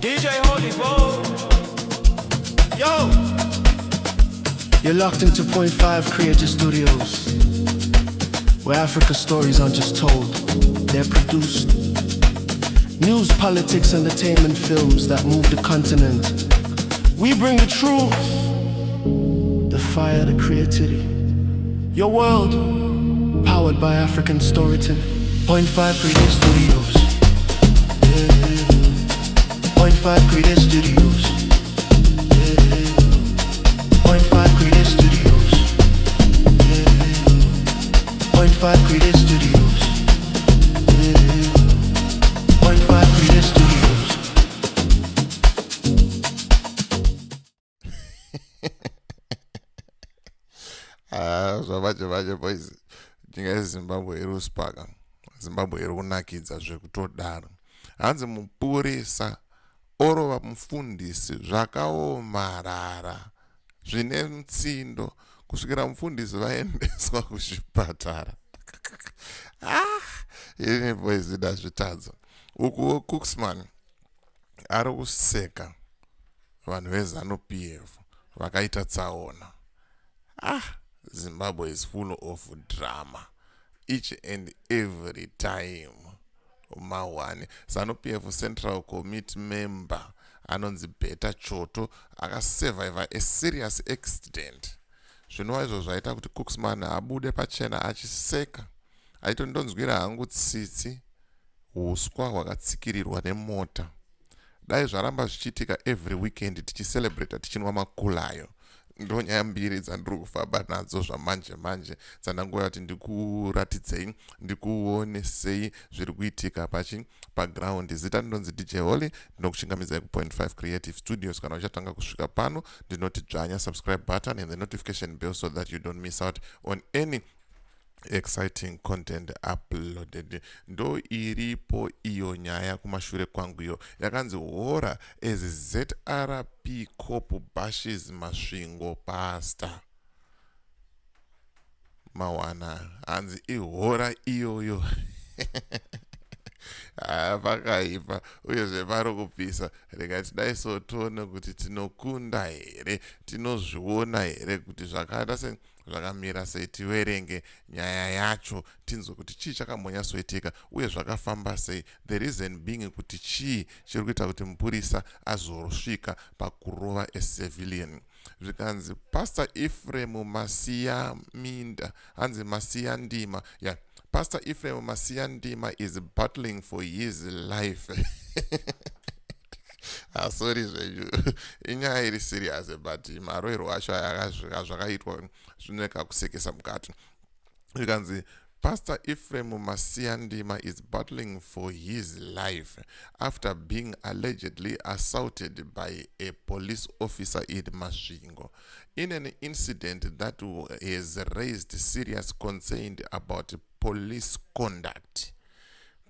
DJ Holy Bo. Yo! You're locked into Point 5 Creative Studios, where Africa stories aren't just told, they're produced. News, politics, entertainment films that move the continent. We bring the truth, the fire, the creativity. Your world, powered by African storytelling. Point 5 Creative Studios. Yeah. Point 5 Creative Studios. Yeah. Point 5 Creative Studios. Yeah. Point 5 Creative Studios. Yeah. Point 5 Creative Studios. Ah, zvamanje manje boys, nyika yeZimbabwe iri kusipaka, Zimbabwe iri kunakidza zvekutodaro. Hanzi mupurisa orova mufundisi zvakaomarara zvine mutsindo kusvikira mufundisi vaendeswa kuchipatara. Ah, ini boys ndazvitadza. Ukuwo Cooksman ari kuseka vanhu veZanu PF vakaita tsaona. Ah, Zimbabwe is full of drama each and every time. Mahwani ZANU PF Central Committee member anonzi Beta Choto akasurviva a serious accident, zvinova izvo zvaita kuti Cooksman abude pachena achiseka aito, "Ndonzwira hangu tsitsi uswa hwakatsikirirwa nemota. Dai zvaramba zvichiitika every weekend, tichicelebrata tichinwa makulayo." Ndo nyaya mbiri dzandiri kufamba nadzo zvamanje manje dzandanguva kuti ndikuratidzei, ndikuonesei zviri kuitika pachi paground. Zita ndinonzi DJ Holly, ndinokuchingamidzai kuPoint 5 Creative Studios. Kana uchatanga kusvika pano, ndinoti dzvanya subscribe button and the notification bell so that you don't miss out on any exciting content uploaded. Ndo iripo iyo nyaya kumashure kwangu iyo yakanzi "Horror as ZRP cop bashes Masvingo pastor". Mawana hanzi ihorror iyoyo. Haa, pakaipa uyezve pari kupisa. Rega tidai so tione kuti tinokunda here, tinozviona here kuti zvakaita se zvakamira sei. Tiverenge nyaya yacho tinzwe kuti chii chakambonyatsoitika uye zvakafamba sei, the reason being kuti chii chiri kuita kuti mupurisa azosvika pakurova a civilian. Zvikanzi Pastor Ephraim Masiyaminda, hanzi Masiyandima ya, yeah. Pastor Ephraim Masiyandima is battling for his life. Ah, sorry zvenyu, inyaya iri serious, but marohero acho aya zvakaitwa zvineka kusekesa mukati. Zvikanzi Pastor Ephraim Masiyandima is battling for his life after being allegedly assaulted by a police officer in Masvingo in an incident that has raised serious concern about police conduct.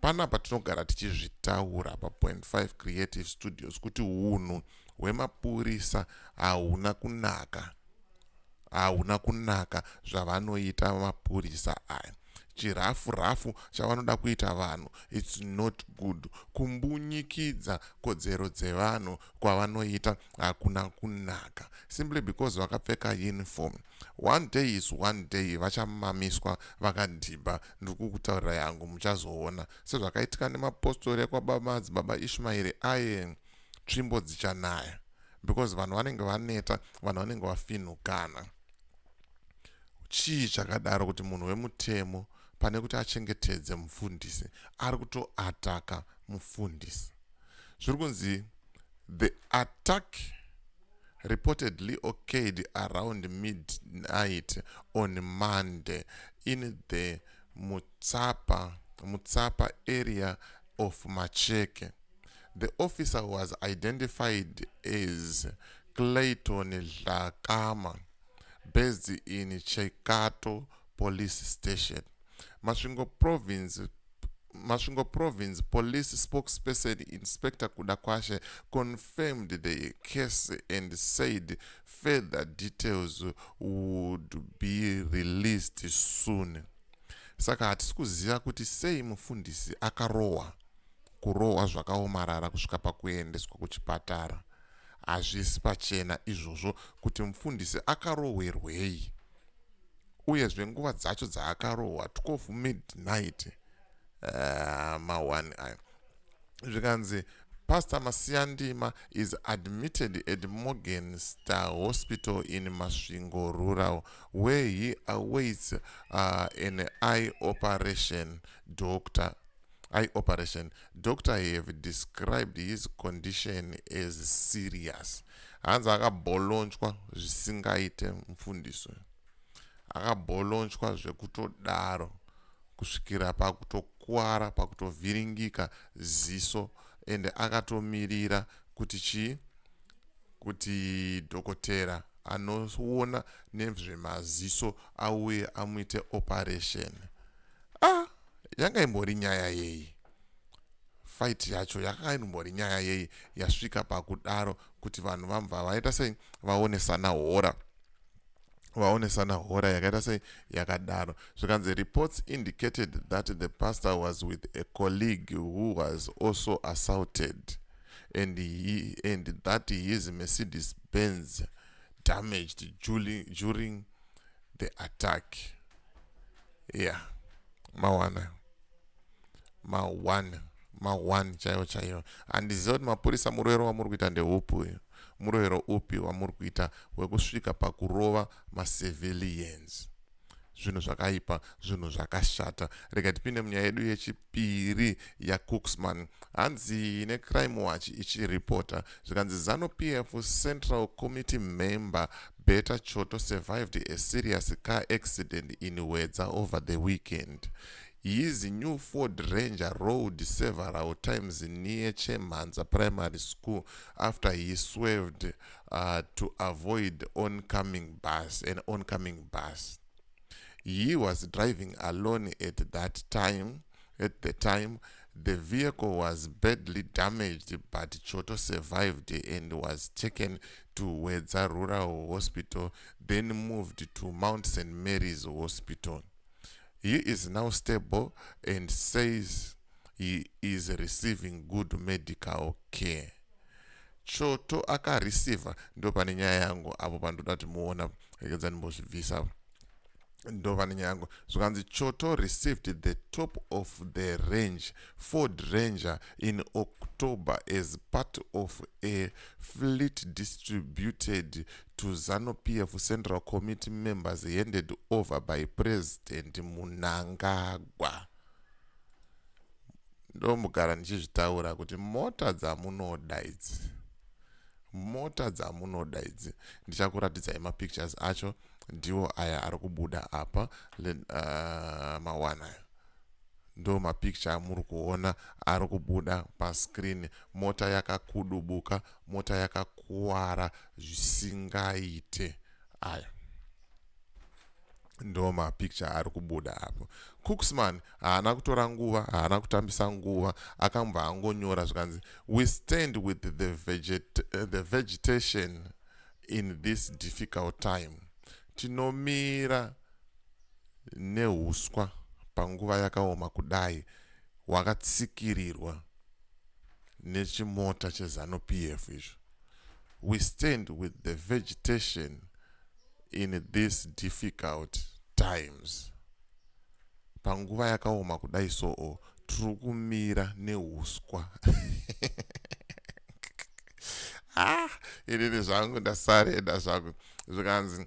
Panapa tinogara tichizvitaura paPoint 5 Creative Studios kuti unhu hwemapurisa hauna kunaka, hauna kunaka. Zvavanoita mapurisa aya, chirafu rafu chavanoda kuita vanhu, it's not good. Kumbunyikidza kodzero dzevanhu kwavanoita hakuna kunaka, simply because vakapfeka uniform. One day is one day vachamamiswa vakadhibha. Ndiri kukutaurira yangu, muchazoona sezvakaitika nemapostori ekwabamadzibaba Ishmaeri aye. Tsvimbo dzichanaya because vanhu vanenge vaneta, vanhu vanenge vafinhukana. Chii chakadaro kuti munhu wemutemo, pane kuti achengetedze mufundisi, ari kutoataka mufundisi? Zviri kunzi the attack reportedly occurred around midnight on Monday in the Mutsapa area of Macheke. The officer was identified as Clayton Dlakama, based in Chekato Police Station. Masvingo Province Police spokesperson Inspector Kudakwashe confirmed the case and said further details would be released soon. Saka hatisi kuziva kuti sei mufundisi akarohwa. Kurohwa zvakaomarara kusvika pakuendeswa kuchipatara. Hazvisi pachena izvozvo kuti mufundisi akarohwerwei uyezve nguva dzacho dzaakarohwa, 12 midnight, ma1 ayo. Zvikanzi Pastor Masiyandima is admitted at Morgan Star Hospital in Masvingo Rural, where he awaits an eye operation. Doctor eye operation doctor have described his condition as serious. Hanzi akabholonchwa zvisingaite. Mufundisi akabholonchwa zvekutodaro kusvikira pakutokwara, pakutovhiringika ziso, ende akatomirira kuti chii? Kuti dhokotera anoona nezvemaziso auye amuite operation. Ah, yanga imbori nyaya yei? Fight yacho yakanga imbori nyaya yei yasvika pakudaro, kuti vanhu vambva vaita sei, vaonesana hora, vaonesana hora yakaita sei yakadaro? Zvikanzi reports indicated that the pastor was with a colleague who was also assaulted and that his Mercedes Benz damaged during the attack. Yeah, mawana ma1 ma1 chaiwo chaiwo. Handiziva kuti mapurisa murovero wamuri kuita ndeupi uyu. Murovero upi wamuri kuita wekusvika pakurova macivilians? Zvinhu zvakaipa, zvinhu zvakashata. Rega tipinde munyaya yedu yechipiri yaCooksman. Hanzi neCrime Watch ichiripota, zvikanzi ZANU PF Central Committee member Beta Choto survived a serious car accident in Wedza over the weekend. His new Ford Ranger rolled several times near Chemhanza Primary School after he swerved to avoid oncoming bus an oncoming bus. He was driving alone at that time. At the time, the vehicle was badly damaged, but Choto survived and was taken to Wedza Rural Hospital, then moved to Mount St Mary's Hospital. He is now stable and says he is receiving good medical care. Choto akareceiva, ndo pane nyaya yangu apo pandoda kuti muona. Rekedza ndimbozvibvisa, ndo pane nyaya yangu. Zvikanzi Choto received the top of the range Ford Ranger in October as part of a fleet distributed to ZANU PF Central Committee members, handed over by President Mnangagwa. Ndomugara ndichizvitaura kuti mota dzamunoda idzi, mota dzamunoda idzi, ndichakuratidzai mapictures acho. Ndiwo aya ari kubuda apa, mawana ayo ndo mapicture amuri kuona ari kubuda pascreen. Mota yakakudubuka, mota yakakuwara zvisingaite. Aya ndo mapicture ari kubuda apo. Cooksman haana kutora nguva, haana kutambisa nguva, akambva angonyora. Zvikanzi we stand with the vegetation in this difficult time. Tinomira neuswa panguva yakaoma kudai. Wakatsikirirwa nechimota cheZANU PF izvo. We stand with the vegetation in this difficult times. Panguva yakaoma kudai, soo tiri kumira neuswa. Ah, inini zvangu ndasarenda zvangu. Zvikanzi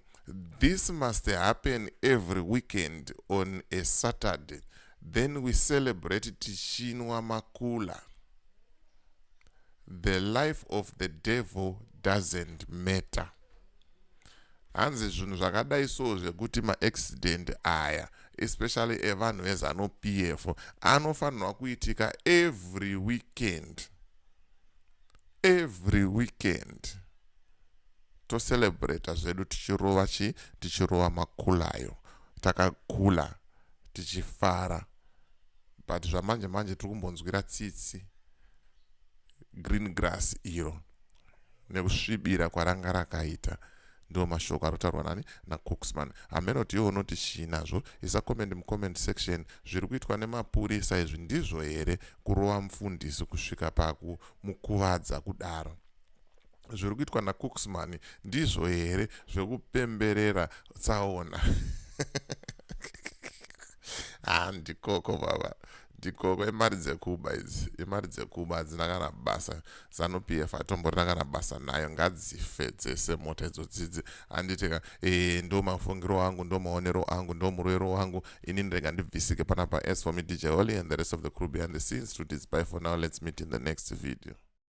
this must happen every weekend on a Saturday, then we celebrate tichinwa makula. The life of the devil doesn't matter. Hanzi zvinhu zvakadai so zvekuti maaccident aya, especially evanhu veZANU PF, anofanirwa kuitika every weekend, every weekend tocelebrata zvedu tichirova chi, tichirova makulayo, takakula tichifara. But zvamanje manje tiri kumbonzwira tsitsi green grass iro nekusvibira kwaranga rakaita. Ndo mashoko ari kutaurwa nani? NaCooksman. Hameno kuti iwe unoti chii nazvo. Isa comment mucomment section. Zviri kuitwa nemapurisa izvi ndizvo here, kurova mufundisi kusvika pakumukuvadza kudaro? Zviri kuitwa naCooksman ndizvo here, zvekupemberera tsaona? Ha, ndikoko baba, ndikoko. Imari dzekuba idzi, imari dzekuba, hadzina kana basa. ZANU PF hatomborina kana basa nayo. Ngadzife dzese mota idzodzidzi, handitika? Ndo mafungiro angu, ndo maonero angu, ndo murwero wangu ini. Ndrega ndibvisike panapa. As for me, DJ Holly, and the rest of the crew behind the scenes to this, bye for now. Let's meet in the next video.